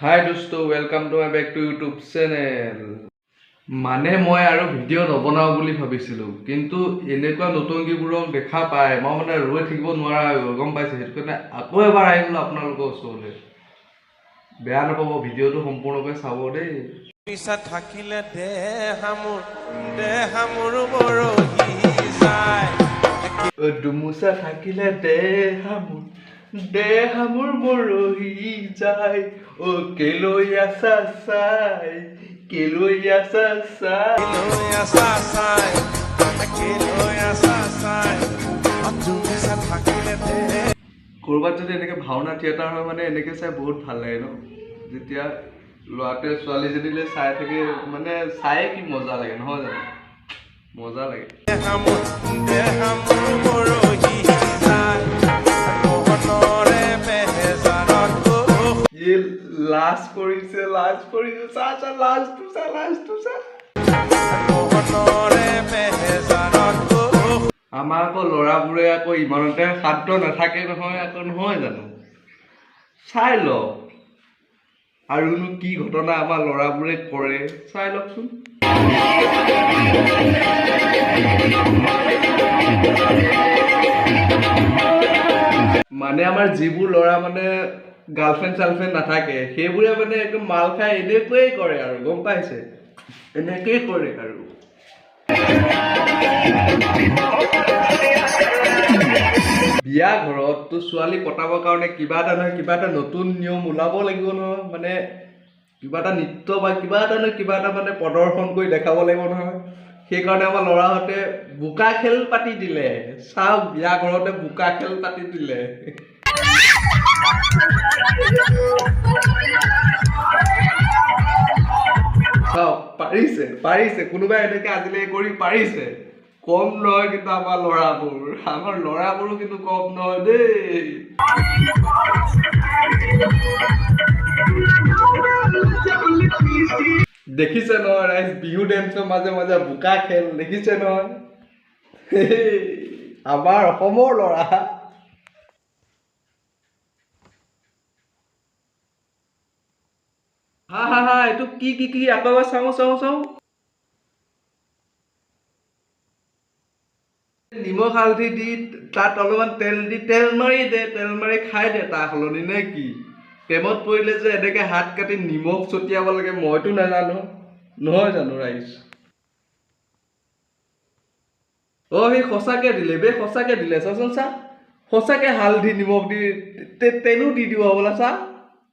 হাই দোস্ত, welcome to my back to YouTube channel. মানে মই আৰু ভিডিঅ' নবনাওঁ বুলি ভাবিছিলোঁ, কিন্তু এনেকুৱা নতুনকিবোৰক দেখা পাই মই মানে ৰৈ থাকিব নোৱাৰা হৈ গ'ল, গম পাইছে? সেইটো কাৰণে আকৌ এবাৰ আহি গ'লো আপোনালোকৰ ওচৰলৈ। বেয়া নাপাব, ভিডিঅ'টো সম্পূৰ্ণকৈ চাব দেই। পিছা থাকিলে দেহা মোৰ, দেহা মোৰ মৰহি যায়। অ, দুমোচা থাকিলে দেহা মোৰ, দেহা মোৰ মৰহি যায়। অ, কেলৈ আছা চাই, কেলৈ আছা চাই? কেলৈ আছা চাই, কেলৈ আছা চাই, দুমোচা থাকিলে দেহা। ক'ৰবাত যদি এনেকে ভাওনা থিয়েটাৰ হয়, মানে এনেকে চাই বহুত ভাল লাগে ন? যেতিয়া ল'ৰাটোৱে ছোৱালীজনীলৈ চাই থাকে, মানে চায়ে কি মজা লাগে, নহয় জানো? মজা লাগে। দেহা মোৰ, দেহা মোৰ মৰহি যায়, মোহনৰে বেজাৰত। ই লাজ কৰিছে, লাজ কৰিছে। চা চা, লাজটো চা, লাজটো চা। মোহনৰে বেজাৰত। আমাৰ আকৌ ল'ৰাবোৰে আকৌ ইমানতে শান্ত নাথাকে নহয় আকৌ, নহয় জানো? চাই লওক, আৰুনো কি ঘটনা আমাৰ ল'ৰাবোৰে কৰে চাই লওকচোন। মানে আমাৰ যিবোৰ ল'ৰা মানে গাৰ্লফ্ৰেণ্ড চাৰ্লফ্ৰেণ্ড নাথাকে, সেইবোৰে মানে একদম মাল খাই এনেকুৱেই কৰে আৰু, গম পাইছে? এনেকেই কৰে আৰু। বিয়া ঘৰততো ছোৱালী পতাবৰ কাৰণে কিবা এটা নহয় কিবা এটা নতুন নিয়ম ওলাব লাগিব নহয়, মানে কিবা এটা নৃত্য বা কিবা এটা নহয় কিবা এটা মানে প্ৰদৰ্শন কৰি দেখাব লাগিব নহয়। সেইকাৰণে আমাৰ ল'ৰাহঁতে বোকা খেল পাতি দিলে। চাওক, বিয়া ঘৰতে বোকা খেল পাতি দিলে। চাওক, পাৰিছে, পাৰিছে কোনোবাই এনেকে আজিলৈকে কৰি পাৰিছে? কম নহয় কিন্তু আমাৰ ল'ৰাবোৰ, আমাৰ ল'ৰাবোৰো কিন্তু কম নহয় দেই। দেখিছে নহয় ৰাইজ, বিহু ডেন্সৰ মাজে মাজে বোকা খেল দেখিছে নহয়? আমাৰ অসমৰ ল'ৰা। হা হা হা, এইটো কি কি কি, আকৌ এবাৰ চাওঁ চাওঁ চাওঁ। নিমখ হালধি দি তাত অলপমান তেল দি তেল মাৰি দে, তেল মাৰি খাই দে তাৰ সলনি, নে কি? প্ৰেমত পৰিলে যে এনেকে হাত কাটি নিমখ ছটিয়াব লাগে মইতো নাজানো, নহয় জানো ৰাইজ? অ, সি সঁচাকে দিলে বে, সঁচাকে দিলে। চাচোন চা, সঁচাকে হালধি নিমখ দি তেলো দি দিব হ'বলা। চা,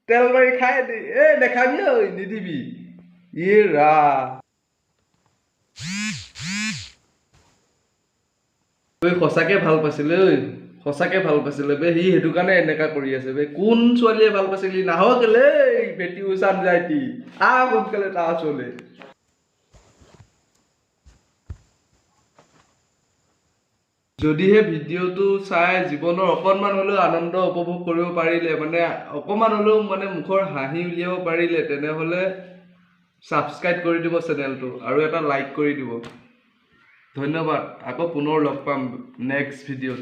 তেল মাৰি খাই দে। এই নেখাবি ঐ, নিদিবি। ই ৰা, ঐ সঁচাকে ভাল পাইছিলে ঐ, সঁচাকে ভাল পাইছিলে বে সি, সেইটো কাৰণে এনেকা কৰি আছে বে। কোন ছোৱালীয়ে ভাল পাইছিলি? নাহ কেলে বেটি উচান যাইতি, আহ সোনকালে তাৰ ওচৰলৈ। যদিহে ভিডিঅ'টো চাই জীৱনৰ অকণমান হ'লেও আনন্দ উপভোগ কৰিব পাৰিলে, মানে অকণমান হ'লেও মানে মুখৰ হাঁহি উলিয়াব পাৰিলে, তেনেহ'লে ছাবস্ক্ৰাইব কৰি দিব চেনেলটো আৰু এটা লাইক কৰি দিব। ধন্যবাদ, আকৌ পুনৰ লগ পাম নেক্সট ভিডিঅ'ত।